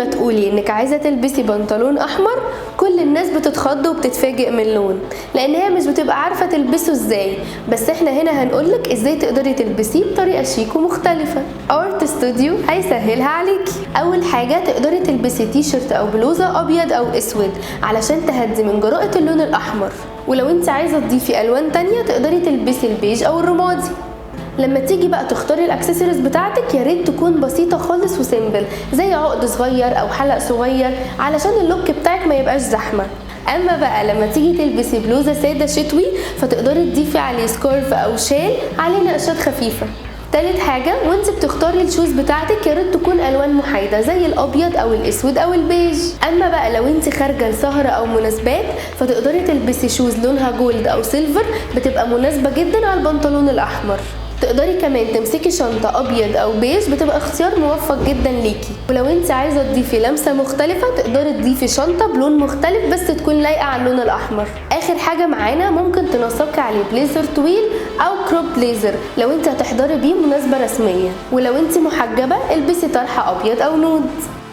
ما تقولي انك عايزه تلبسي بنطلون احمر، كل الناس بتتخض وبتتفاجئ من اللون، لان هي مش بتبقى عارفه تلبسه ازاي. بس احنا هنا هنقولك ازاي تقدري تلبسيه بطريقة شيك ومختلفة. Art Studio هيسهلها عليكي. اول حاجة تقدري تلبسي تي شيرت او بلوزة ابيض او اسود علشان تهدي من جراءه اللون الاحمر، ولو انت عايزه تضيفي الوان تانية تقدري تلبسي البيج او الرمادي. لما تيجي بقى تختاري الاكسسوارز بتاعتك يا ريت تكون بسيطة خالص و simple، زي عقد صغير او حلق صغير علشان ال look بتاعك ما يبقاش زحمة. اما بقى لما تيجي تلبسي بلوزة ساده شتوي فتقدري تضيفي عليه scarf او شال عليه نقشات خفيفة. تالت حاجة، وانت بتختاري ال shoes بتاعتك يا ريت تكون الوان محايدة زي الابيض او الاسود او البيج. اما بقى لو انت خارجه لسهره او مناسبات فتقدري تلبسي shoes لونها gold او silver، بتبقى مناسبة جدا على البنطلون الاحمر. تقدري كمان تمسكي شنطة أبيض أو بيج، بتبقى اختيار موفق جدا ليكي. ولو انت عايزة تضيفي لمسة مختلفة تقدري تضيفي شنطة بلون مختلف بس تكون لايقة على اللون الأحمر. آخر حاجة معانا، ممكن تنسقي عليه بليزر طويل أو crop blazer لو انت هتحضري بيه مناسبة رسمية. ولو انت محجبة البسي طرحة أبيض أو nude.